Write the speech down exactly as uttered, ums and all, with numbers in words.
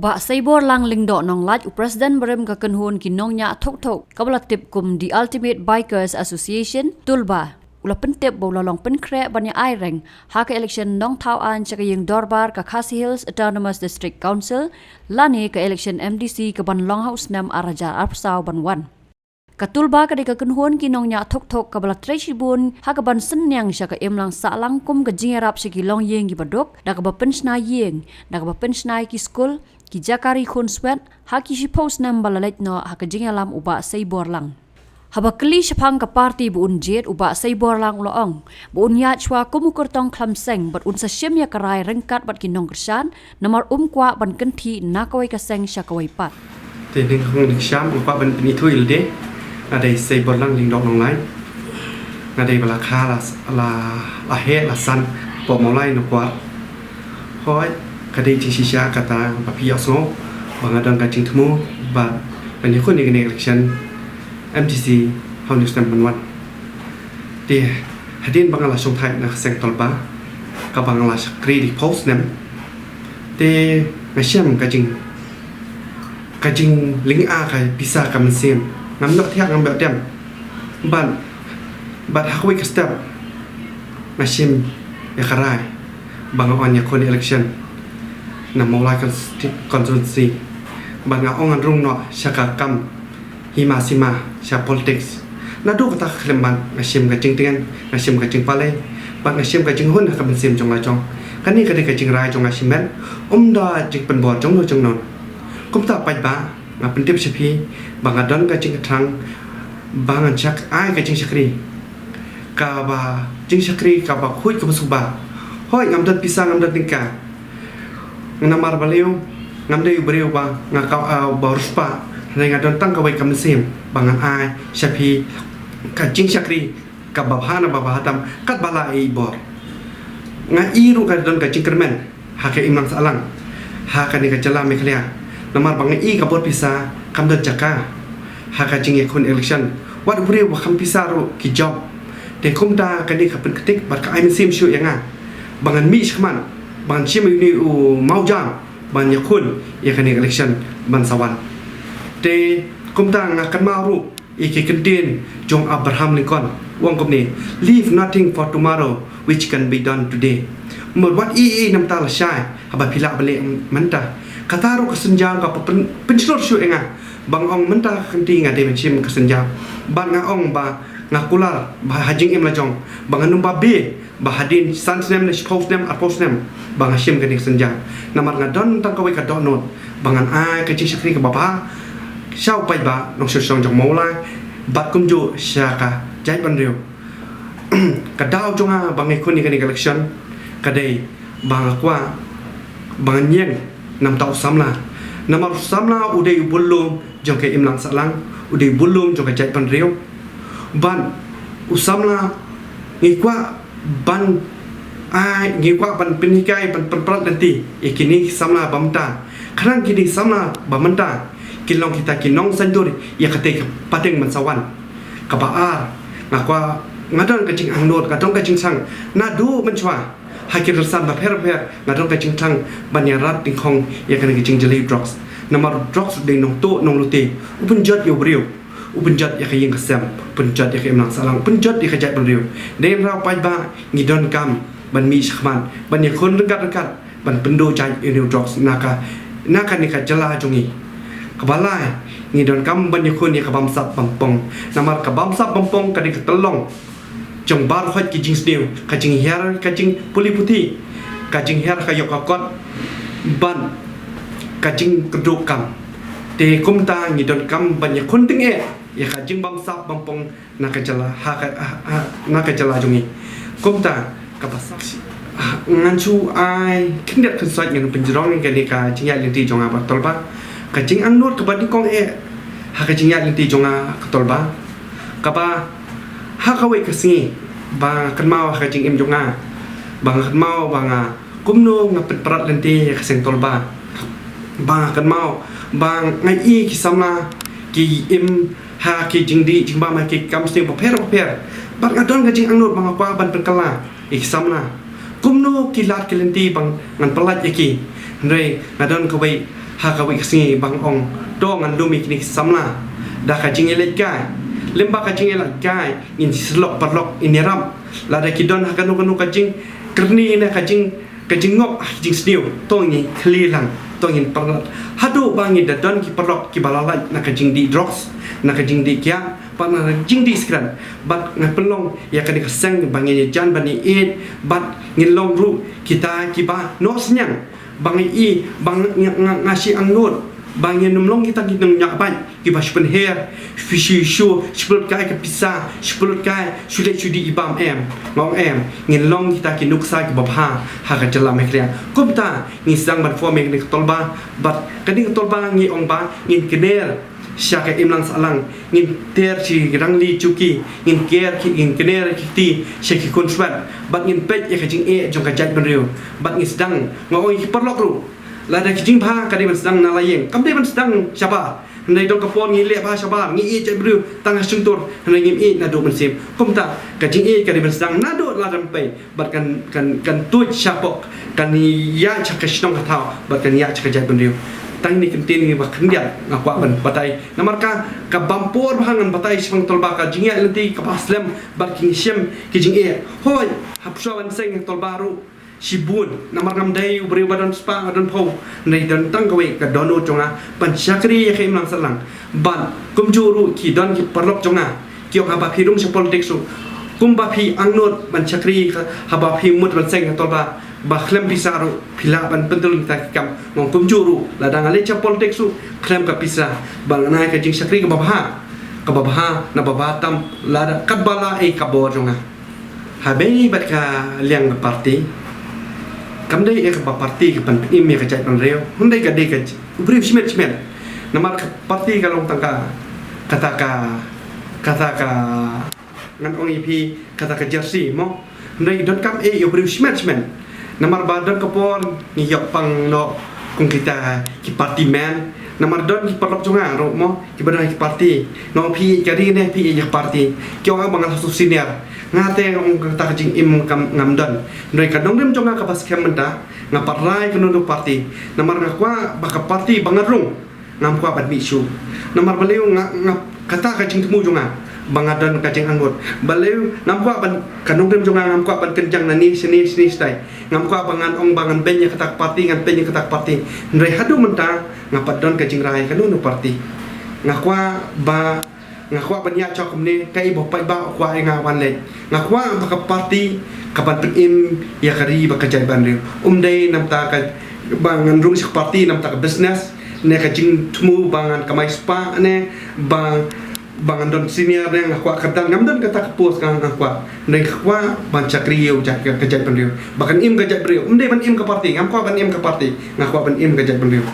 Bah Seiborlang Lyngdoh Nonglait, u President barim ka kynhun ki nongñiah thuk thuk kaba la tip kum The Ultimate Bikers Association, Tulba, u la pyntip ba u la long pynkhreh ban ïa ai reng ha ka election nongthaw aiñ sha ka ïing dorbar ka Khasi Hills Autonomous District Council, lane ka election M D C kaban long ha u snem ar hajar arphew saw ban wan. Ka Tulba ka dei ka kynhun ki nongñiah thuk thuk kaba la trei shibun ha kaban synñiang sha ka imlang sahlang kum ka jingïarap sha ki longïing kiba duk, da kaba pynshna ïing, da kaba pynshna ïa ki skul, ki jaka ri khunswet, ha ki shiphew snem ba la leit noh ha ka jingïalam u Bah Seiborlang. Haba kylli shaphang ka party ba un jied, u Bah Seiborlang u la ong ba un ïaid shwa kum u kyrtong khlam seng bad un sa shim ïa ka rai ryngkat bad ki nongkyrshan, namar um kwah ban kynthih na kawei ka seng sha kawei pat. Te dei ka kong dei ka sham, um kwah ban pynithuh ïa lade. Nga dei Seiborlang Lyngdoh Nonglait. Nga dei ba la kha la, la, la heh la san hapoh Mawlai Nongkwar. Hooid, ka dei jingshisha kata ba phi ïohsngew ba nga don ka jingthmu bad ban ïakhun ïa kane election M D C ha une u snem ban wan. Te hadien ba nga la shongthait na ka seng Tulba, kaba nga la shakri da ki phew snem, te nga shem ka jing, ka jinglyngngoh ka pisa ka mynsiem. Ngam ïoh thiah, ngam ïoh dem. Bad, bad ha kawei ka step nga shim ïa ka rai ba nga wan ïakhun election na Mawlai consti-, constituency. Bad nga ong ngan rung noh sha ka kam hima sima sha politics. Naduh kata ka khyllem bad nga shim ka jingtngen, nga shim ka jingpalei, bad nga shim ka jinghun ha ka mynsiem jong la jong. Kane ka dei ka jingrai jong nga shimet, ym da jingpynbor jong no jong non. Kumta paidbah, nga pyntip sha phi ba nga don ka jingkyrpad ba ngan shak-, ai ka jingshakri kaba, jingshakri kaba khuid kaba suba. Hooid, ngam don pisa, ngam don tyngka. Namar balei, ngam dei u briew ba nga ka, ah, ba riewspah. Hynrei nga don tang kawei ka mynsiem ba ngan ai sha phi ka jingshakri kaba bha na ba bha tam katba la ïoh bor. Nga i ruh ka don ka jingkyrmen ha ka imlang sahlang ha kane ka jylla Meghalaya. Namar ba nga i ka bor pisa kam don jaka ha ka jingïakhun election. Wat u briew ba kham pisa ruh ki jop. Te kumta kane ka pynktik bad ka ai mynsiem shuh ïa nga ba ngan mih shakhmat, ba ngan shim ïa une u mawjam ban ïakhun ïa kane ka election ban sa wan. Te kumta nga kynmaw ruh ïa ki kyntien jong Abraham Lincoln, u ong kumne, "Leave nothing for tomorrow which can be done today." Mut wat ïa ïa namar la shai haba phi lah ban leh mynta. Kata ruh ka synjam ka pyn-, pynshlur shuh ïa nga ba nga ong mynta ka kynti nga dei ban shim ka synjam. Bad nga ong ba nga kular ba ha jingim la jong ba ngan ym ba beh ba hadien san snem ne shiphew snem, arphew snem ba nga shim kane ka synjam. Namar nga don tang kawei ka dohnud ba ngan ai ka jingshakri kaba bha sha u paidbah nongshong shnong jong Mawlai bad kumjuh sha ka jaitbynriew. Ka daw jong nga ba nga ïakhun ïa kane ka election ka dei ba nga kwah ba ngan ïeng na bynta u samla. Namar u samla u dei u bun lum jong ka imlang sahlang, u dei u bun lum jong ka jaitbynriew. Bad u samla ngi kwah ban, ai, ngi kwah ban pynhikai, ban pynpalat lynti ïa kine ki samla ba mynta. Khnang kine ki samla ba mynta kin long kita ki nongsaiñdur ïa katei ka pateng ban sa wan. Kaba ar, nga kwah, nga don ka jingangnud, nga don ka jingshang naduh mynshuwa. Ha ki rynsan bapher bapher nga don ka jingshang ban ïarap dyngkhong ïa kane ka jingjlei drugs. Namar drugs u dei nongtuh nonglute, u pynjot ïa u briew, u pynjot ïa ka ïing ka sem, u pynjot ïa ka imlang sahlang, u pynjot ïa ka jaitbynriew. Dei hynrei paidbah ngi donkam ban mih shakhmat ban ïakhun ryngkat ryngkat ban pynduh jait ïa une u drugs na ka, na kane ka jylla jong ngi. Kaba lai, ngi donkam ban ïakhun ïa ka bamsap bampong. Namar ka bamsap bampong ka dei ka tyllong jong baroh ki jingsniew, ka jinghiar ka jingpule puthi, ka jinghiar ka ïoh ka kot bad ka jingkyrduh kam. Te kumta ngi donkam ban ïakhun tyngeh ïa ka jingbamsap bampong na ka jylla, ha ka, ha, ha, na ka jylla jong ngi. Kumta kaba sa, ha, ngan shu ai khyndiat khynsoit, ngan pynjrong ïa kane ka jingïaid lynti jong nga bad Tulba. Ka jingangnud kaba nyngkong eh ha ka jingïaid lynti jong nga ka Tulba, kaba ha kawei ka sngi ba nga kynmaw ha ka jingim jong nga, ba nga kynmaw ba nga kumno nga pynpalat lynti ïa ka seng Tulba. Ba nga kynmaw ba nga i ki samla ki im ha ki jingdih jingbam ha ki kam sniew bapher bapher. Bad nga don ka jingangnud ba nga kwah ban pynkylla ïa ki samla kumno ki lad ki lynti ba ngan pyllait ïa ki. Hynrei nga don kawei Ha kawei ka sngi ba nga ong, to ngan lum ïa kine ki samla da ka jingïalehkai. Lymda ka jingïalehkai ngin sylok paralok, ngin ïarap. Lada ki don ha kano kano ka jingkyrni ne ka jing, ka jingngop ha ki jingsniew, to ngin khlieh lang, to ngin paralok. Haduh ba ngin da don ki paralok kiba la lait na ka jingdih drugs, na ka jingdih kiad, bad na ka jingdih sikret. Bad nga pynlong ïa kane ka seng ba ngin ïajan ban ïaieit, bad ngin long ruh kita kiba noh synñiang. Ba nga i, ba nga, nga, nga shu angnud, ba ngin ym long kita ki nongñiah bad kiba shu pynher, shu, shu, shu, shu pynlut kai ka pisa, shu pynlut kai, shu leit shu dih i bam, em. Nga ong em, ngin long kita ki nuksa kiba bha ha ka jylla Meghalaya. Kumta ngin sdang ban form ïa kane ka tolba, bad kane ka tolba ngi ong ba ngin kner sha ka imlang sahlang, ngin ter shi rangli shuki, ngin ker ki, ngin kner ki kti sha ki khun swet, bad ngin peit ïa ka jingeh jong ka jaitbynriew. Bad ngin sdang, nga ong ïa ki paralok ruh, lada ki jingbha ka dei ban sdang na la ïing, kam dei ban sdang shabar. Hynrei don ka por ngi leh bha shabar, ngi ïeit jaitbynriew tang ha shyntur, hynrei ngim ïeit naduh mynsiem. Kumta ka jingïeit ka dei ban sdang naduh la dang pei, bad kan, kan, kan tuid shapoh, kan ïaid sha ka shnong ka thaw, bad kan ïaid sha ka jaitbynriew. Tang kine ki kyntien kiba khyndiat nga kwah ban batai. Namar ka, ka bam por bha ngan batai shaphang tolba, ka jingïaid lynti kaba slem bad ki jingshim ki jingeh. Hooid, hapdeng ban seng tolba ruh shibun. Namar ngam dei u briew ba don spah, ba don phew. Hynrei don tang kawei ka dohnud jong nga ban shakri ïa ka imlang sahlang. Bad kumjuh ruh ki don ki paralok jong nga ki ong, haba phi rung sha politics ruh, kumba phi angnud ban shakri, haba phi mut ban seng ka tolba, ba khlem pisa ruh phi lah ban pyntyllun kita ki kam. Nga ong kumjuh ruh, lada nga leit sha politics ruh khlem ka pisa, ba ngan ai ka jingshakri kaba bha, kaba bha na ba bha tam, lada katba la ei ka bor jong nga. Haba ïadei bad ka liang ka party, kam dei ïa kaba party ka ban pynim ïa ka jaitbynriew, hynrei ka dei ka j-, u briew shimet shimet. Namar ka party ka long tang ka, kata ka, kata ka, ngan ong ïa phi, kata ka jersey mo. Hynrei donkam eh ïa u briew shimet shimet. Namar ba don ka por ngi ïoh pang noh kum kita ki party man. Namar don ki paralok jong nga ruh mo, kiba don ki party. Nga ong phi ïeit ka ri ne phi ïeit ka party. Ki ong ba nga la shu senior. Nga te nga ong kata ka jingim kam, ngam don. Hynrei ka nongrim jong nga kaba skhem mynta, nga pat rai kano kano party. Namar nga kwah ba ka party ba nga rung, ngam kwah ban mih shuh. Namar balei nga, nga, kata ka jingthmu jong nga ba nga don ka jingangnud. Balei ngam kwah ban, ka nongrim jong nga ngam kwah ban kynjang na ni shane shane shatai. Ngam kwah ba ngan ong ba ngan beiñ ïa kata ka party, ngan beiñ ïa kata ka party. Hynrei haduh mynta nga pat don ka jingrai kano kano party. Nga kwah ba, nga kwah ban ïaid sha kumne, kaei ba u paidbah u kwah ïa nga wan leit. Nga kwah ba ka party ka ban pynim ïa ka ri bad ka jaitbynriew. Um dei namar ka ba ngan rung sha ka party namar ka business ne ka jingthmu ba ngan kamai spah ne ba, ba ngan don senior ne, nga kwah kyrdan, ngam don kata ka post, nga, nga kwah. Hynrei nga kwah ban shakri ïa u jait, ka jaitbynriew. Ba kan im ka jaitbynriew. Um dei ban im ka party, ngam kwah ban im ka party. Nga kwah ban im ka jaitbynriew.